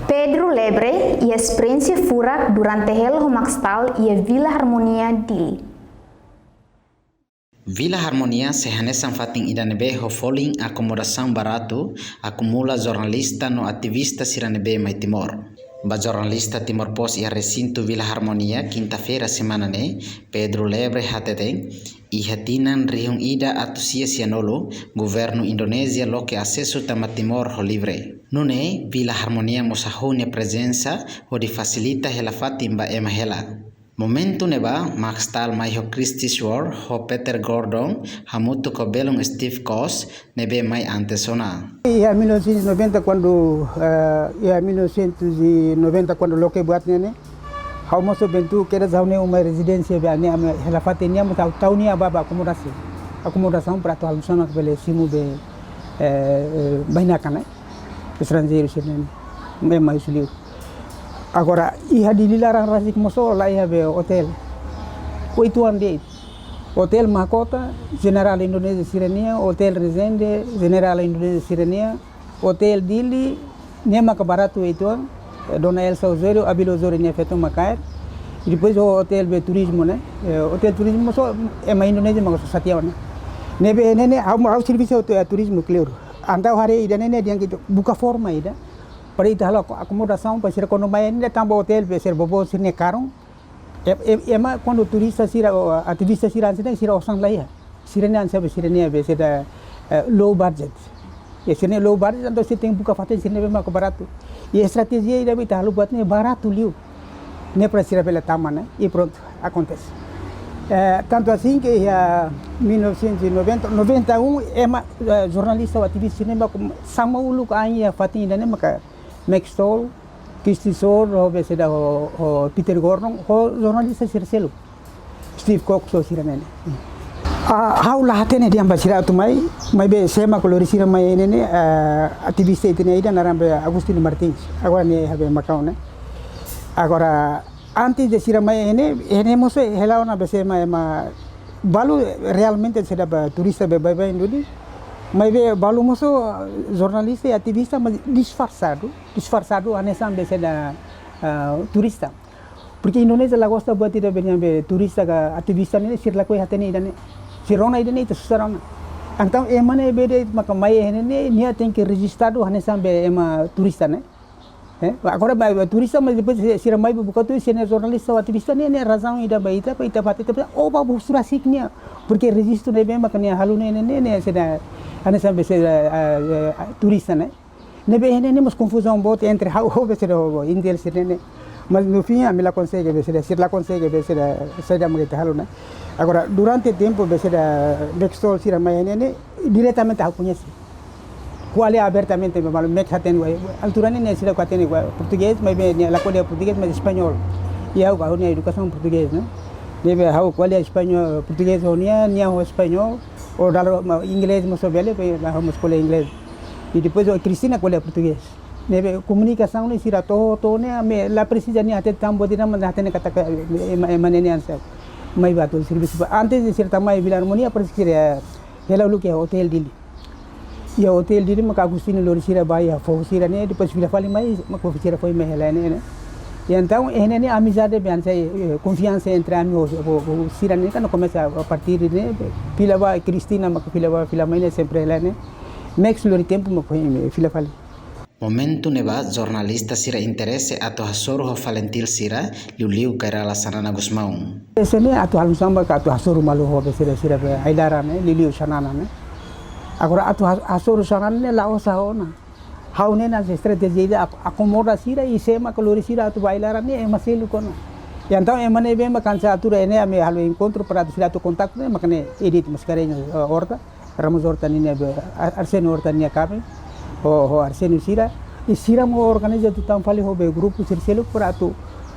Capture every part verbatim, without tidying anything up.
Pedro Lebre iha esperiénsia furak durante hela ho Maxtal iha Vila Harmonia, Dili. Vila Harmonia sei hanesan fatin ida ne'ebé ho folin akomodasaun baratu akumula jornalista no ativista sira ne'ebé mai Timor. Ba jornalista Timor Post iha resintu Vila Harmonia, kinta-feira semana ne'e, Pedro Lebre hateten, iha tinan rihun ida atus sia sianulu, governu Indonézia loke asesu tama Timor ho livre. Nune'e, Vila Harmonia mós hahú nia prezensa hodi fasilita hela fatin ba ema hela. Momentu ne'ebá, Maxtal mai ho Christy Schwarz, ho Peter Gordon, hamutuk ho belun Steve Cox, ne'ebé mai antes ona. Iha mil novecentos e noventa, kuandu, eh, iha mil novecentos e noventa, kuandu loke buat ne'e ne'e, ha'u mós bentuk kedas ha'u-nia uma rezidénsia be ne'e, ami hela fatin ne'e, ami tau, tau nia ba, ba akomodasaun. Akomodasaun para atu halo hanesan bele simu be, eh, eh, bainaka ne'e, estranjeiru sira ne'e ne'e, mai husi liur. Agora, iha Dili laran rasik mós la iha be otél. Oituan de'it. Otél Mahkota, jenerál Indonézia sira-nian, Otél Resende, jenerál Indonézia sira-nian, Otél Dili, ne'e maka baratu oituan, eh, Dona Elsa Osório, Abílio Osório nia feto maka kaer. I depois ho otél be turizmu ne'e, eh, otél turizmu só ema Indonézia maka só satiaun ne'e. Ne'ebé ne'e ne'e, ha'u, ha'u servisu hotu, eh, turizmu kleur. Entaun haree ida ne'e ne'e dehan ita buka forma ida. Para ita halo ako-, akomodasaun para sira kuandu mai ne'e tanba otél be sira bobo sira-nia karun. E, e, ema kuandu turista sira, o, ativista sira hanesan ne'e sira osan la iha. Sira-nia hanesan be sira-nia be sira, eh, low budget. I sira-nia low budget, entaun sira tenke buka fatin sira-nia be maka baratu. I estratéjia ida be ita halo buat ne'e baratu liu. Ne'e para sira bele tama ne'e, i prontu, akontese. Eh, tantu asin ke iha mil novecentos e noventa, noventa e um, ema, eh, jornalista ou ativista sira-ne'e maka sama uluk ain iha fatin ida ne'e maka Maxtal, Christy Schwarz, ho be sira ho, ho Peter Gordon, ho jornalista sira seluk. Steve Cox ho sira ne'e ne'e. Ah, ha'u la hatene dehan ba sira atu mai, maibé sé mak lori sira mai ne'e ne'e, ah, ativista ita-nia ida naran be Agostinho Martins. Agora ne'e iha be Macau ne'e. Agora, antes de sira mai ne'e ne'e, ne'e mós hela ona be sé mak ema balu realmente sira be turista be baibain duni. Maibé balu mós jornalista i ativista, mas disfarçado, disfarçado hanesan be sira, ah, turista. Porque Indonézia la gosta buat ida be dehan be turista ka ativista ne'e, sira lakohi hatene ida ne'e. Sira rona ida ne'e ita susar ona. Entaun ema ne'ebé de'it maka mai iha ne'e ne'e, nia tenke rejistadu hanesan be ema turista ne'e. Eh, agora ba, ba turista, mas depois se, sira mai buka atu sira-nia jornalista ou ativista ne'e, ne'e razaun ida ba ita, ba ita, ba ita, ba ita, ou ba busu rasik nia, porque rejistu ne'ebé maka nia halo ne'e, ne'e, ne'e, ne'e, sira, hanesan be sira, ah, ah, ah, turista ne'e. Ne'ebé ne'e, ne'e mós konfuzaun boot entre ha'u, ho be sira, ho, ho, Intel sira ne'e. Mas no fim, ami la konsege be sira, sira la konsege be sira, saida mak ita halo ne'e. Agora, durante tempu be sira, Maxtal sira mai ne'e, ne'e, diretamente ha'u koñese. Ko'alia abertamente, malu, mek hatene ba, altura ne'e ne'e sira ko'alia hatene ba portugés, maibé nia la ko'alia portugés, mas espanhol. I ha'u, ha'u-nia edukasaun portugés, ne'e. Ne'ebé ha'u ko'alia espanhol, portugés ho nia, nia ho espanhol, ou dala, ma, inglés mós bele, be, ha'u mós ko'alia inglés. I depois ho Cristina ko'alia portugés. Ne'ebé komunikasaun ne'e sira to'o, to'o ne'e, ami la presiza nia hatete tan buat ida, mas hatene katak, ema, ema ne'e ne'e hanesan mai ba atu servisu ba. Antes de sira tama mai Vila Harmonia, parese ke sira hela uluk iha Otél Dili. Iha Otél Dili maka Agostinho lori sira ba iha foho sira ne'e, depois fila fali mai, maka sira foin mai hela ne'e, ne'e. I entaun, eh, ne'e, ne'e amizade be hanesan, eh, konfiansa entre ami ho, ho, ho sira ne'e, kan komesa a partir ne'e, fila ba Cristina, maka fila ba, fila mai ne'e, sempre hela ne'e. Max lori tempu, maka foin, eh, fila fali. Momentu ne'ebá, jornalista sira interese atu hasoru ho FALINTIL sira, liuliu Kay Rala Xanana Gusmão. Ese ne'e atu halo samba ka atu hasoru malu ho be sira, sira be ai-laran ne'e, liuliu Xanana ne'e. Agora atu ha-, hasoru Xanana ne'e la'ós ha'u ona. Ha'u ne'e hanesan estratéjia ida ak-, akomoda sira i sé mak lori sira atu ba ai-laran ne'e ema seluk ona. I entaun ema ne'ebé mak hanesan altura ne'e ami halo enkontru para atu sira atu kontaktu ne'e mak ne'e Edith Mascarenhas, eh, Horta. Ramos Horta ninia be, Ar-, Arsénio Horta nia kaben, ho, ho Arsénio sira, i sira mós organiza tutan fali ho be grupu sira seluk para atu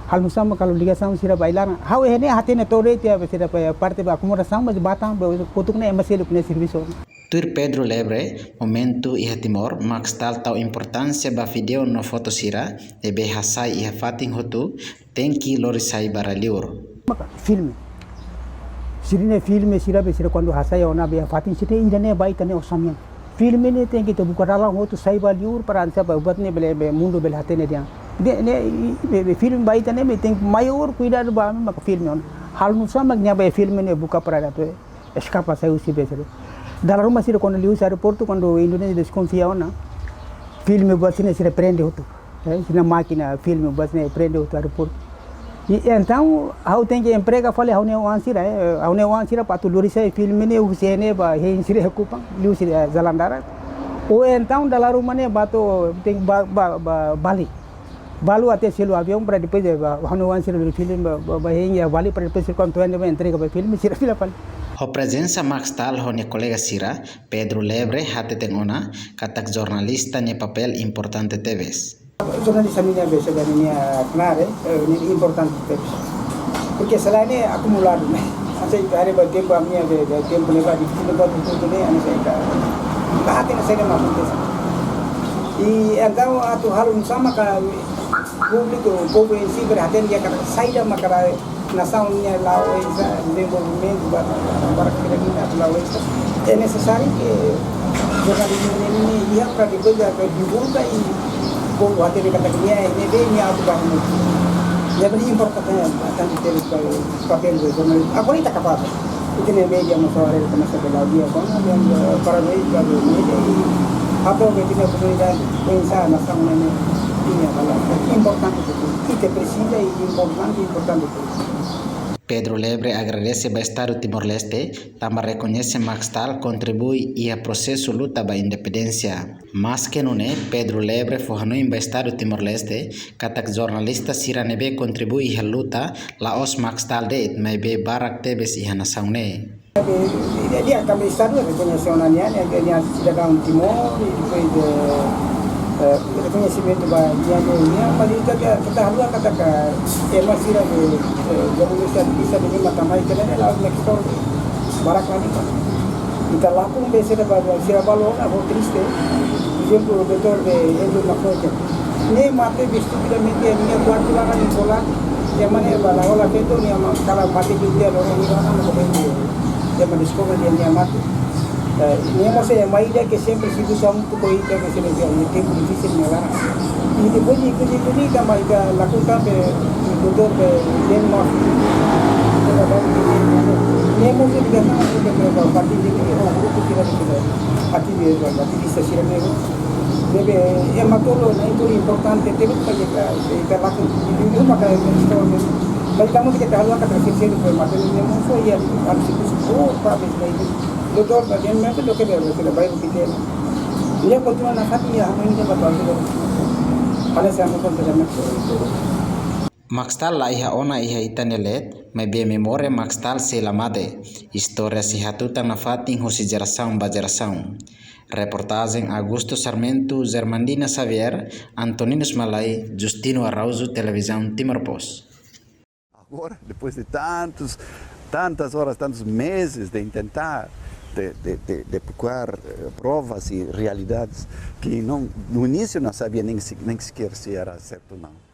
halo hanesan mak halo ligasaun sira ba ai-laran. Ha'u iha ne'e hatene to'o de'it iha be sira be parte ba akomodasaun, mas ba tan be kotuk ne'e ema seluk nia servisu. Tuir Pedro Lebre, momentu iha Timor, Maxtal tau importánsia ba vídeo no foto sira, ne'ebé hasai iha fatin hotu, tenke lori sai ba rai-liur. Maka filme. Sira-nia filme sira be sira kuandu hasai ona be iha fatin sira ida-ne'e ba ita-nia orsamentu. Filme ne'e tenke ita buka dalan hotu sai ba liur para hanesan ba buat ne'e bele be mundu bele hatene dehan. Ne'e, ne'e, i, i, be, be filme ba ita ne'e, be tenke maior kuidadu ba, maka filme ona. Halo nusá mak nia ba filme ne'e buka para atu eskapa sai husi be sira. Dala ruma sira kuandu liu husi aeroportu, kuandu Indonézia deskonfia ona. Filme buat sira-ne'e sira prende hotu. Eh, sira-nia mákina filme buat sira-ne'e prende hotu aeroportu. I entaun, ha'u tenke emprega fali ha'u-nia oan sira, eh, ha'u-nia oan sira para atu lori sai filme ne'e husi ne'e ba hein sira Kupang, liu husi, eh, jalan darat. Ou entaun dala ruma ne'e ba to'o, tenke ba, ba, ba, Bali. Balu até selu aviaun para depois, eh, ba, ha'u-nia oan sira lori filme ba, ba, ba hein iha Bali para depois sira kuandu to'o ne'ebá entrega ba filme sira fila fali. Ho prezensa Max Stahl ho nia kolega sira, Pedro Lebre hateten ona katak jornalista nia papél importante tebes. Jornalista nia be sira-nia knaar, eh, ne'e importante tebes. Porque selae ne'e akumuladu ne'e. Hanesan ita haree ba tempu ami-nia be, be tempu ne'ebá difisil ba tutu ne'e, hanesan ita. Ba hatene saida mak akontese. I entaun atu halo nusá mak públiku, povu em si, bele hatene di'ak katak saida mak nasaun nia la'o oinsá, dezenvolvimentu ba, ba kira-kira atu la'o oinsá. É nesesáriu ke jornalizmu ne'e, ne'e iha para depois atu divulga i povu hatene katak nia, ne'ebé nia atu ba. Ne'ebé ne'e importante, importante tebes ba papél jornalizmu. Agora ita kapás. Ita-nia média mós agora komesa bele di'ak ona, entaun, eh, parabéns ba média i apoiu ba ita-nia komunidade, oinsá nasaun ne'e, nia valór importante, ita presiza i importante, importante. Pedro Lebre agradese ba Estadu Timor-Leste, tanba rekoñese Max Stahl kontribui iha prosesu luta ba independénsia. Maske nune'e, Pedro Lebre fó hanoin ba Estadu Timor-Leste, katak jornalista sira ne'ebé kontribui iha luta, la'ós Max Stahl de'it, maibé barak tebes iha nasaun ne'e. Di'ak, di'ak, tanba Estadu rekoñese ona nia, nia, nia sidadaun Timor, i depois de, eh, rekoñesimentu ba nia, nia, nia, mas ita, ita, ita haluha katak, eh, ema sira be, eh, jornalista, bisa be ema tamai kene, la'ós Max Stahl barak la ni. Ita lakon be sira ba, sira balun ona, ho triste. Ezemplu, doutór be Andrew McCrory. Ne'e mate be estupidamente, nia kuartu laran nia hola, nia mane ba la hola feto, nia ma-, kala mate be dia, loro nia laran, no be nia, nia mane descobre dia, nia mate. Eh, nia mós ema ida ke sempre sidu sa un poco ida ke se le dia, nia tempu difisil nia laran. I depois de ikut itu ni, tanba ita lakon tan be, doutór be, Glenn Murphy. Nia mós ida ke, nia mós ida ke, nia mós ida ke, partidu ida ke, o grupu sira be, ativu, ativista sira ne'e. Ne'ebé, ema tolu ne'e importante tebes para ita, ita lakon. Ita maka ita istória. Mas ita mós ita haluha katak sira-ne'e, maibé nia mós foi, nia mós foi, nia mós foi, nia mós foi, doutór, ba nia mós foi, doutór, ba nia mós foi, nia kontinua nafatin, nia mós foi, nia mós foi. Hanesan nia kontinua. Max Stahl la iha ona iha ita-nia leet, maibé memória Max Stahl sei la mate. Istória sei hatutan nafatin husi jerasaun ba jerasaun. Reportajen Augusto Sarmento, Germandina Xavier, Antoninus Malai, Justino Araújo, Televizaun Timor Post. Agora, depois de tantos, tantas horas, tantos meses de tentar, de, de, de, de procurar, eh, provas e realidades que não, no início não sabia nem se, nem sequer se era certo ou não.